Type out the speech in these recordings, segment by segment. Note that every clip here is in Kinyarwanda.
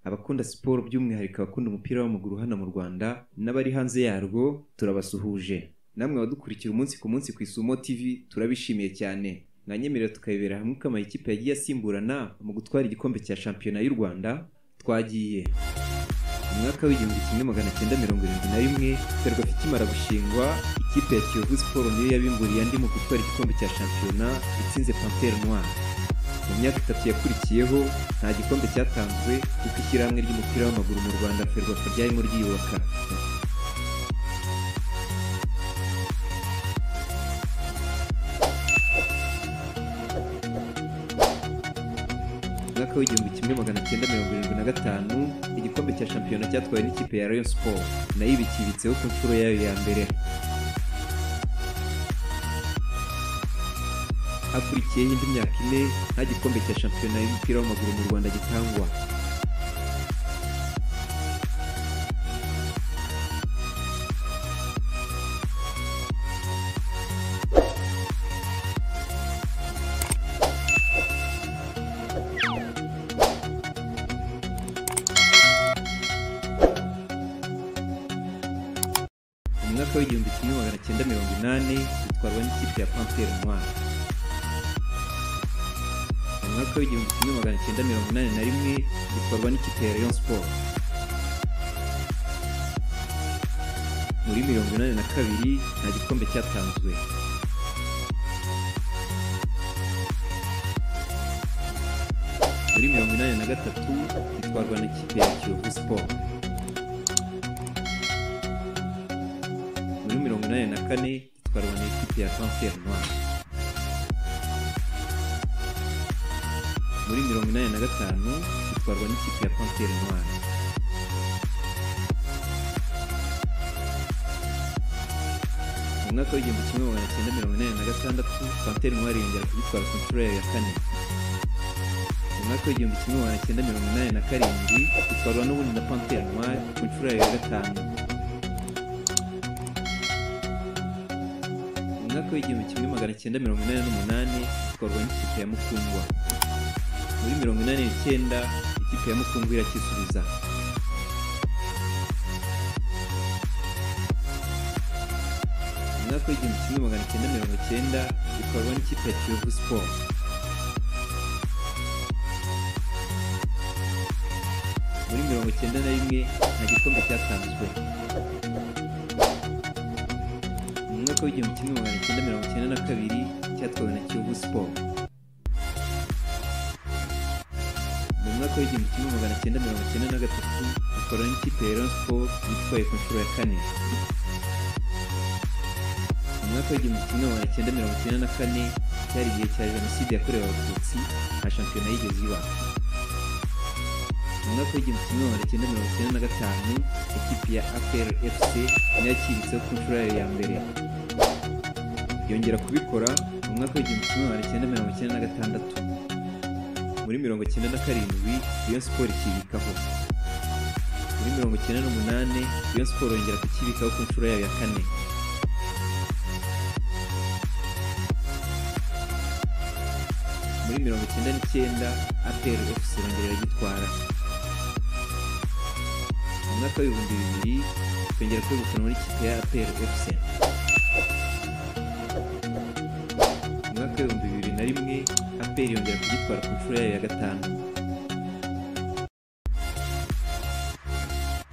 Abakunda siporo by'umwihariko abakunda umupira w'amaguru hano mu Rwanda n'abari hanze yarwo turabasuhuje. Namwe abadukurikira umunsi ku munsi ku Isumo TV turabishimiye cyane. Mwanyemerera tukayibera hamwe uko amakipe yagiye asimburana mu gutwara igikombe cya shampiyona y'u Rwanda. Twagiye. Mu mwaka w'1971 Ferwafa ikimara gushingwa, ikipe ya Kiyovu Sport niyo yabimburiye andi mu gutwara igikombe cya shampiyona itsinze Panthère Noire. Mu myaka itatu yakurikiyeho nta gikombe cyatanzwe kuko ishyirahamwe ry'umupira w'amaguru mu Rwanda Ferwafa ryarimo ryiyubaka. Mu mwaka w'1975 igikombe cya shampiyona cyatwawe n'ikipe ya Rayon Sport, nayo ibikibitseho ku nshuro yayo ya mbere. Hakurikiyeho indi myaka ine nta gikombe cya shampiyona y'umupira w'amaguru mu Rwanda gitangwa. Mu mwaka w'1980 gitwarwa n'ikipe ya Panthère Noire. Mu mwaka w'1981 gitwarwa n'ikipe ya Rayon Sport. Muri 1982 nta gikombe cyatanzwe. Muri 1983 gitwarwa n'ikipe ya Kiyovu Sport. Muri 1984 gitwarwa n'ikipe ya Panthère Noire. Muri 1985 gitwarwa n'ikipe ya Panthère Noire. Mu mwaka w'1986 Panthère Noire yongera kugitwara ku nshuro yayo ya kane. Mu mwaka w'1987 gitwarwa n'ubundi na Panthère Noire ku nshuro yayo ya gatanu. Mu mwaka w'1988 gitwarwa n'ikipe ya Mukungwa. Muri 1989 ikipe ya Mukungwa irakisubiza. Mu mwaka w'1990 gitwarwa n'ikipe ya Kiyovu Sport. Muri 1991 nta gikombe cyatanzwe. Mu mwaka w'1992 cyatwawe na Kiyovu Sport. Mu mwaka w'1993 gitwarwa n'ikipe ya Rayon Sport yitwaye ku nshuro ya kane. Mu mwaka w'1994 cyari igihe cya Jenoside yakorewe Abatutsi, nta shampiyona yigeze iba. Mu mwaka w'1995 ikipe ya APR FC niyo yakibitseho ku nshuro yayo ya mbere. Yongera kubikora mu mwaka w'1996. Muri 1997 Rayon Sport ikibikaho. Muri 1998 Rayon Sport yongera kukibikaho ku nshuro yayo ya kane. Muri 1999 APR FC irongera iragitwara. Mu mwaka w'2000 yongera kwegukanwa n'ikipe ya APR FC. Mu mwaka w'2001 APR yongera kugitwara ku nshuro yayo ya gatanu.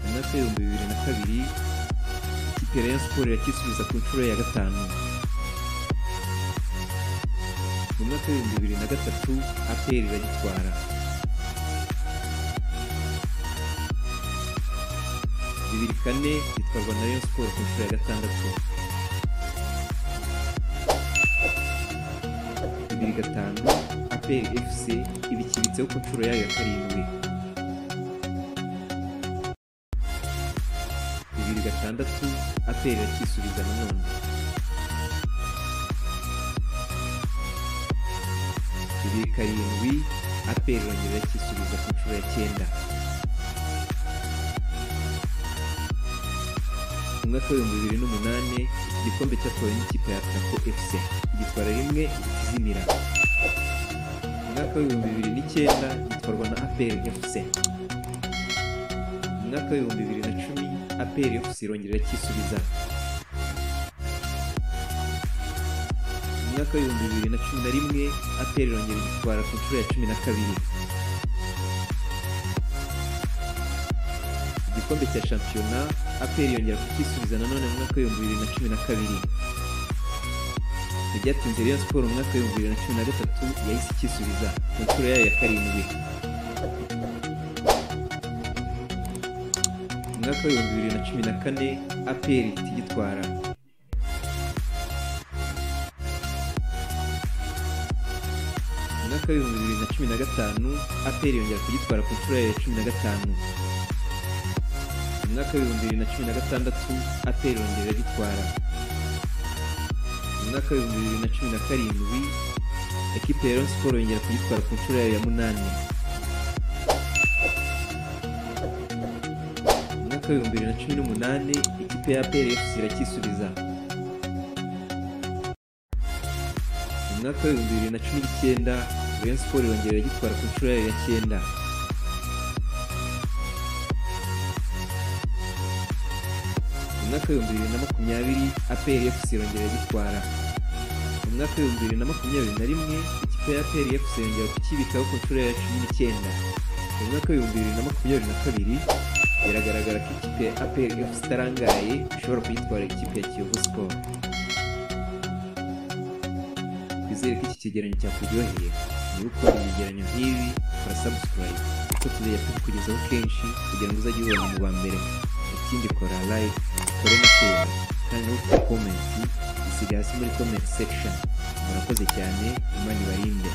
Mu mwaka w'2002 ikipe ya Rayon Sport irakisubiza ku nshuro ya gatanu. Mu mwaka w'2003 APR iragitwara. 2004 gitwarwa na Rayon Sport ku nshuro ya gatandatu. 2005 APR FC ibikibitseho ku nshuro yayo ya karindwi. 2006 APR irakisubiza nanone. 2007 APR irongera irakisubiza ku nshuro ya cyenda. Mu mwaka w'2008 iki gikombe cyatwawe n'ikipe ya Atraco FC, igitwara rimwe igitizimira. Mu mwaka w'2009 gitwarwa na APR FC. Mu mwaka w'2010 APR FC irongera iracyisubiza. Mu mwaka w'2011 APR irongera igitwara ku nshuro ya 12. Igikombe cya shampiyona APR yongera kukisubiza nanone mu mwaka w'2012. Ntibyatinze Rayon Sports mu mwaka w'2013 yahise ikisubiza ku nshuro yayo ya 7. Mu mwaka w'2014 APR ihita igitwara. Mu mwaka w'2015 APR yongera kugitwara ku nshuro yayo ya 15. Mu mwaka w'2016 APR irongera iragitwara. Mu mwaka w'2017 ekipe ya Rayon Sports yongera kugitwara ku nshuro yayo ya 8. Mu mwaka w'2018 ikipe ya APR FC iracyisubiza. Mu mwaka w'2019 Rayon Sports irongera iragitwara ku nshuro yayo ya 9. Mu mwaka w'2020 APR FC irongera iragitwara. Mu mwaka w'2021 ikipe ya APR FC yongera kukibikaho ku nshuro ya 19. Mu mwaka w'2022 biragaragara ko ikipe ya APR FC itarangaye ishobora kuyitwara ikipe ya Kiyovu Sports. Twizere ko iki cyegeranyo cyakuryoheye. Niba ukunda ibyegeranyo nk'ibi, kora subscribe kuko tuzajya tubikugezaho kenshi kugira ngo uzajye ubibona mu ba mbere. Ikindi kora like, ukore na share, kandi nawe ufite comment isiga hasi muri comment section. Murakoze cyane, Imana ibarinde.